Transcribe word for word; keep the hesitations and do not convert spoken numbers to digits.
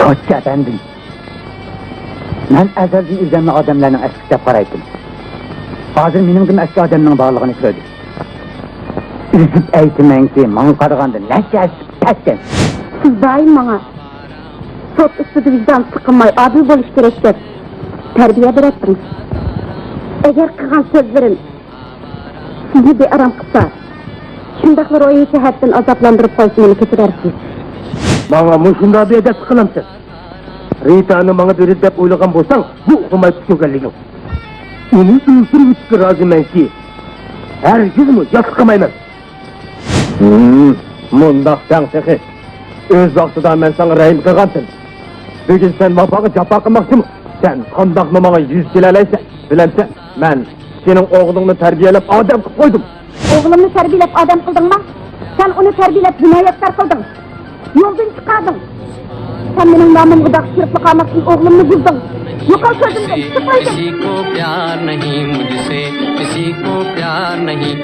پادىشاھ ئەپەندىم، مەن ئەزەلدىن ئۆزۈمنى ئادەملەرنىڭ ئەسكىسى دەپ قارايتتىم. ھازىر مېنىڭدىمۇ ئەسكى ئادەمنىڭ بارلىقىنى كۆردۈم. ئۈزۈپ ئېيتىمەنكى، ماڭا قارىغاندا نەچچە ھەسسە پەسكەن. سىز دائىم ماڭا سوت ئۈستىدە ۋىجدان سىقىلماي ئادىل بولۇش كېرەك دەپ تەربىيە بېرەتتىڭىز. ئەگەر قىلغان سۆزلىرىم سىزنى بىئارام قىلسا، شۇنداقلا روھىي جەھەتتىن ئازابلاندۇرۇپ قالسا مېنى كەچۈرەرسىز. ماڭا مۇشۇنداق بىئەدەپلىك قىلامسەن؟ رىتانى ماڭا بېرىدۇ دەپ ئويلىغان بولساڭ، بۇ ئۇقۇماي پۇت كۆرگەنلىكىڭ. ئۇنى ئۆلتۈرۈۋېتىشكە رازىمەنكى، ھەرگىزمۇ ياتلىق قىلمايمەن. ھىم، مۇنداق دەڭ تېخى. ئۆز ۋاقتىدا مەن ساڭا رەھىم قىلغانتىم. بۈگۈن سەن ۋاپاغا جاپا قىلماقچىمۇ؟ سەن قانداقمۇ ماڭا يۈز كېلەلەيسەن؟ بىلەمسەن، مەن سېنىڭ ئوغلۇڭنى تەربىيەلەپ ئادەم قىلىپ قويدۇم. ئوغلۇمنى تەربىيەلەپ ئادەم قىلدىڭمۇ؟ سەن ئۇنى تەربىيەلەپ جىنايەتكار قىلدىڭ. يولدىن چىقاردىڭ. سەن مېنىڭ نامىمغا داغ چۈشۈرۈپلا قالماستىن ئوغلۇمنى بۇزدۇڭ. يوقال كۆزۈمدىن، چىق ئۆيدىن.